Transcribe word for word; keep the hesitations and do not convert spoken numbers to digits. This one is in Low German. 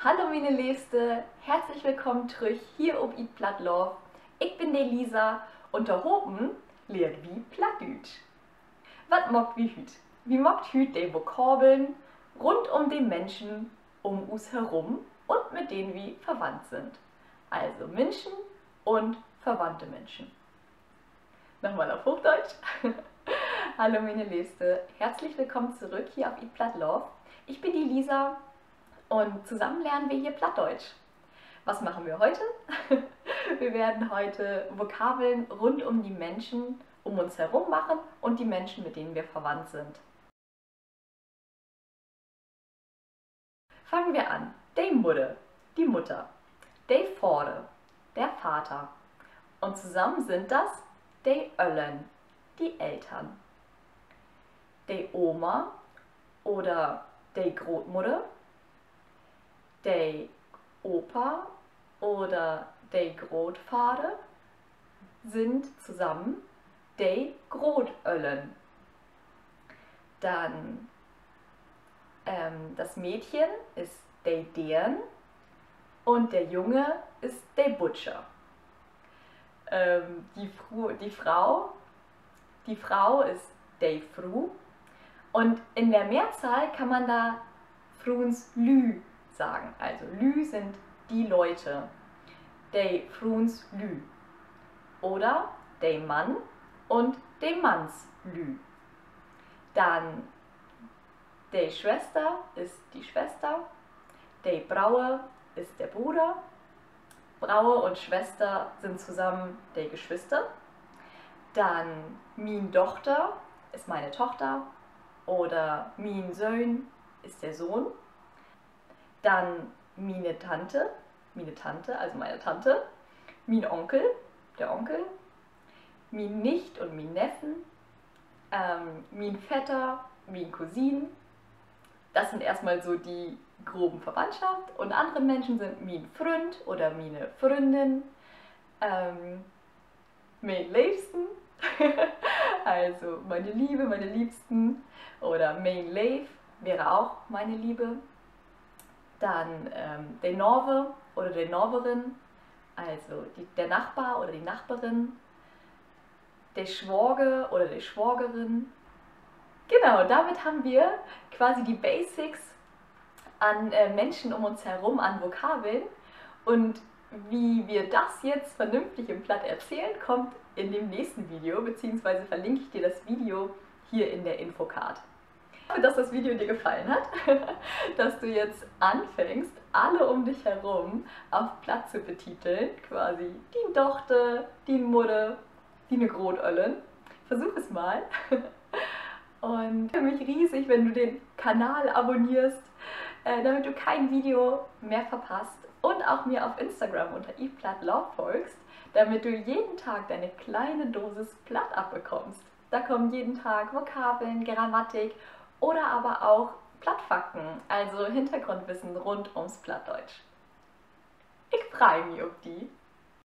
Hallo miene Leevste, herzlich willkamen trüch hier op Eat Platt Love. Ik bün de Lisa un tohopen lehrt wi Plattdüütsch. Wat maakt wi hüüt? Wi maakt hüüt de Vokabeln rund um de Minschen um us herum un mit denen wi verwandt sünd. Also Minschen un verwandte Minschen. Nochmal auf Hochdeutsch. Hallo miene Leevste, herzlich willkamen trüch hier op Eat Platt Love. Ik bün de Lisa un tosamen lehrt wi hier Plattdeutsch. Was machen wir heute? Wir werden heute Vokabeln rund um die Menschen um uns herum machen und die Menschen, mit denen wir verwandt sind. Fangen wir an. De Mudder, die Mutter. De Vader, der Vater. Und zusammen sind das de Öllern, die Eltern. De Oma oder de Grootmudder, de Opa oder de Grootvader sind zusammen de Grootöllern. Dann, ähm, das Mädchen ist de Deern und der Junge ist de Butscher. Ähm, die Fru-, die Frau, die Frau ist de Fru. Und in der Mehrzahl kann man da Fruenslü sagen. Also Lü sind die Leute. De Fruenslü. Oder de Mann und de Mannslü. Dann de Schwester ist die Schwester. De Broer ist der Bruder. Broer und Schwester sind zusammen de Geschwister. Dann mien Dochter ist meine Tochter oder mien Söhn ist der Sohn. Dann miene Tante, miene Tante, also meine Tante, mien Onkel, der Onkel, mien Nicht und mien Neffen, ähm, mien Vetter, mien Cousine. Das sind erstmal so die groben Verwandtschaft. Und andere Menschen sind mien Fründ oder miene Fründin, ähm, mien Leevsten, also meine Liebe, meine Liebsten, oder mien Leev wäre auch meine Liebe. Dann, ähm, de Naver oder de Naverin, also die, der Nachbar oder die Nachbarin, de Swager oder de Swagerin. Genau, damit haben wir quasi die Basics an, äh, Menschen um uns herum, an Vokabeln. Und wie wir das jetzt vernünftig im Platt erzählen, kommt in dem nächsten Video, beziehungsweise verlinke ich dir das Video hier in der Infocard. Ich hoffe, dass das Video dir gefallen hat, dass du jetzt anfängst, alle um dich herum auf Platt zu betiteln, quasi dien Dochter, dien Mudder, diene Grootöllern. Versuch es mal. Und freue mich riesig, wenn du den Kanal abonnierst, äh, damit du kein Video mehr verpasst und auch mir auf Instagram unter Eat Platt Love folgst, damit du jeden Tag deine kleine Dosis Platt abbekommst. Da kommen jeden Tag Vokabeln, Grammatik oder aber auch Plattfakten, also Hintergrundwissen rund ums Plattdeutsch. Ik frei mi op di.